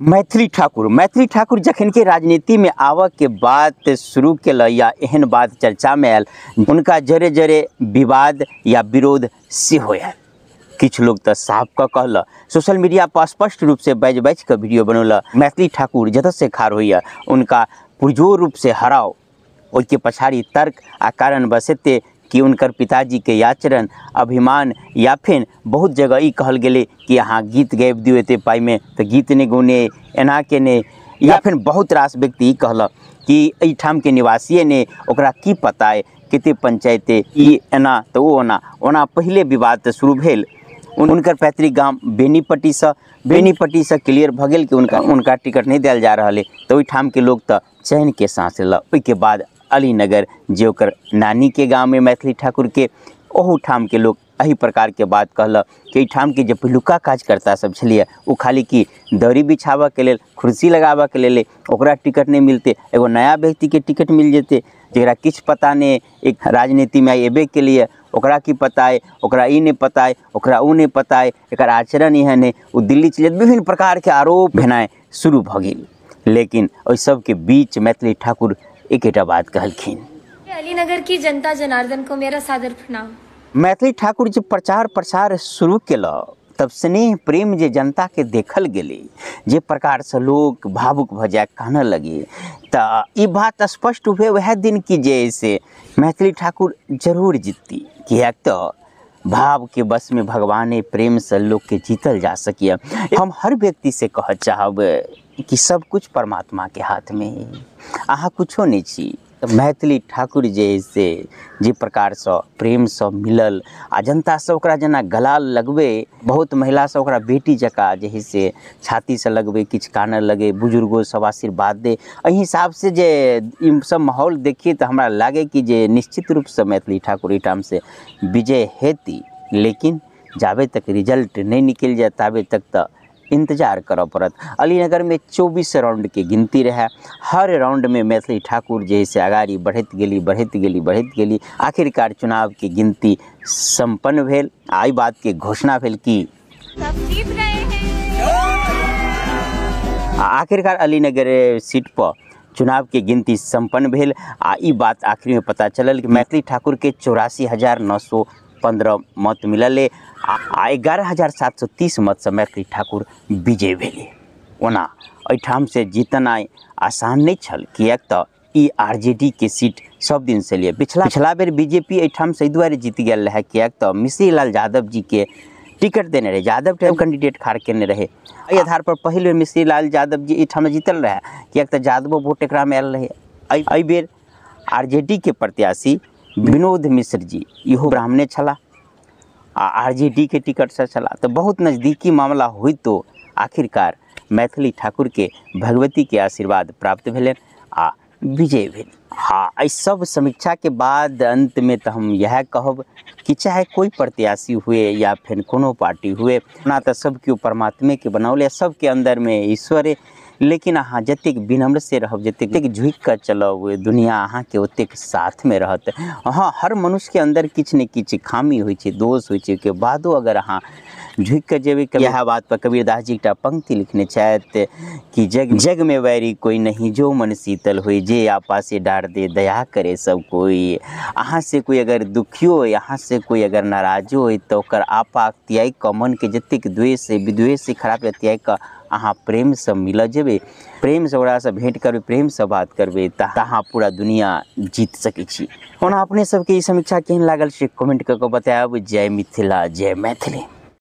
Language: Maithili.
मैथिली ठाकुर जखन के राजनीति में आबऽ के बात शुरू केलक या एहन बात चर्चा में आयल, उनका जरे जरे विवाद या विरोध सेहो आयल। किछु लोग तो साफ कऽ कहलक, सोशल मीडिया पर स्पष्ट रूप से बाजि बाजि कऽ वीडियो बनौलक, मैथिली ठाकुर जतऽ से खाड़ होइए उनका पुरजोर रूप से हराओ। ओहिके पछाड़ी तर्क आ कारण बस एते कि उनकर पिताजी के आचरण, अभिमान या फिर बहुत जगह ई कहल गेलै कि अहाँ गीत गाबि दियौ एते पाइमे तऽ गीत नहि गौने, एना केने, या फिर बहुत रास व्यक्ति ई कहलक कि एहिठामके निवासिए नहि, ओकरा की पता अइ कते पंचायत ई एना तऽ ओ ओना। ओना पहिले विवाद तऽ शुरू भेल उनकर पैतृक गाम बेनीपट्टीसँ, बेनीपट्टीसँ क्लियर भऽ गेल कि उनका टिकट नहि देल जा रहल अइ, तऽ ओहिठामके लोक तऽ चैनके साँस लेलक। ओहिके बाद अलीनगर जे ओकर नानीके गाममे मैथिली ठाकुरके, ओहूठामके लोक एहि प्रकारके बात कहलक कि एहिठामके जे पहिलुका कार्यकर्ता सब छलियै ओ खाली कि दरी बिछाबऽके लेल, कुर्सी लगाबऽके लेल, ओकरा टिकट नहि मिलतै, एगो नया व्यक्तिके टिकट मिल जेतै जकरा किछु पता नहि, एक राजनीतिमे आइ एबे केलियै, ओकरा की पता अइ, ओकरा ई नहि पता अइ, ओकरा ओ नहि पता अइ, एकर आचरण एहन अइ, ओ दिल्ली चलि जायत, विभिन्न प्रकारके आरोप भेनाइ शुरू भऽ गेल। लेकिन ओहि सबके बीच मैथिली ठाकुर एकेटा बात कहलखिन, अलीनगर की जनता जनार्दन को मेरा सादर प्रणाम। मैथिली ठाकुर जे प्रचार प्रसार शुरू केलक तब स्नेह प्रेम जे जनता के देखल गेलै, जे प्रकार से लोग भावुक भऽ जाय, कानऽ लगे, तऽ ई बात स्पष्ट हुए वएह दिन कि जे से मैथिली ठाकुर जरूर जीतती, किएक तऽ भाव के बस में भगवाने प्रेम से लोग के जीतल जा सकिए। हम हर व्यक्ति से कह चाहब कि सब कुछ परमात्मा के हाथ में है, अहाँ कुछो नहीं छी। मैथिली ठाकुर जे से जे प्रकारसँ प्रेमसँ मिलल आ जनता सब ओकरा जेना गला लगबै, बहुत महिला सब ओकरा बेटी जकाँ जे है से छातीसँ लगबै, किछु कानऽ लगे, बुजुर्गो सब आशीर्वाद दे, एहि हिसाबसँ जे ई सब माहौल देखिए तऽ हमरा लागै कि जे निश्चित रूपसँ मैथिली ठाकुर एहिठामसँ विजय हेती। लेकिन जाबे तक रिजल्ट नहि निकलि जाए ताबे तक तऽ इंतजार करऽ पड़त। अलीनगर में 24 राउंड के गिनती रहे, हर राउंड में मैथिली ठाकुर जे से अगाड़ी बढ़ैत गेली, बढ़ैत गेली, बढ़ैत गेली, आखिरकार चुनाव के गिनती संपन्न भेल। आ एहि बात के घोषणा भेल कि सब जीत गए हैं। आखिरकार अलीनगर सीट पर चुनाव के गिनती संपन्न भेल आ ई बात आखिरी में पता चलल कि मैथिली ठाकुर के 84,915 मत मिलल आ 11,730 मत से मैथिली ठाकुर विजय भेलै। ओना एहिठाम से जीतनाइ आसान नहीं छल, किएक तऽ ई आरजेडी के सीट सब दिन से लिए। पिछला बेर बीजेपी एहिठाम से एहि दुआरे जीत गेल रहे किएक तऽ मिश्रीलाल यादव जी के टिकट देने रहे, यादव टाइम कैंडिडेट खाड़ केने रहे, एहि आधार पर पहिल बेर मिश्रीलाल यादव जी एहिठाम जीतल रहे, किएक तऽ यादवो वोट एकरा में आयल रहे। एहि बेर आरजेडी के प्रत्याशी विनोद मिश्र जी इहो ब्राह्मणे छलाह आ आरजेडी के टिकट से छलाह, तो बहुत नज़दीकी मामला हुई तो आखिरकार मैथिली ठाकुर के भगवती के आशीर्वाद प्राप्त भेलनि आ विजय भेल। हाँ, एहि सब समीक्षा के बाद अंत में तो हम यह कहब कि चाहे कोई प्रत्याशी हुए या फिर कोनो पार्टी हुए, ना तो सब केओ परमात्मे के बनाओल, सबके अंदर में ईश्वर है, लेकिन अहाँ जतेक विनम्र से रहब, जतेक झुकि कऽ चलब, दुनिया अहाँके ओतेक साथमे रहत। हाँ, हर मनुष्यके अंदर किछु ने किछु खामी होइ छै, दोष होइ छै, ओहिके बादो अगर अहाँ झुकि कऽ जेबै। इएह बात पर कबीरदास जी एकटा पंक्ति लिखने छथि कि जग जग में वैरी कोई नहीं, जो मन शीतल होई, जे आपा से डार दे दया करे सब कोई। अहाँ से कोई अगर दुखियो होइ, अहाँ से कोई अगर नाराजो होइ, तऽ ओकर आपा त्यागि कऽ मनके जतेक द्वेष अइ, विद्वेष अइ, खराब अइ, त्यागि कऽ अहाँ प्रेमसँ मिलऽ जेबै, प्रेमसँ ओकरासँ भेँट करबै, प्रेमसँ बात करबै, तऽ अहाँ पूरा दुनिया जीत सकै छी। ओना अपने सबके ई समीक्षा केहन लागल से कमेंट कऽ कऽ बतायब। जय मिथिला, जय मैथिली।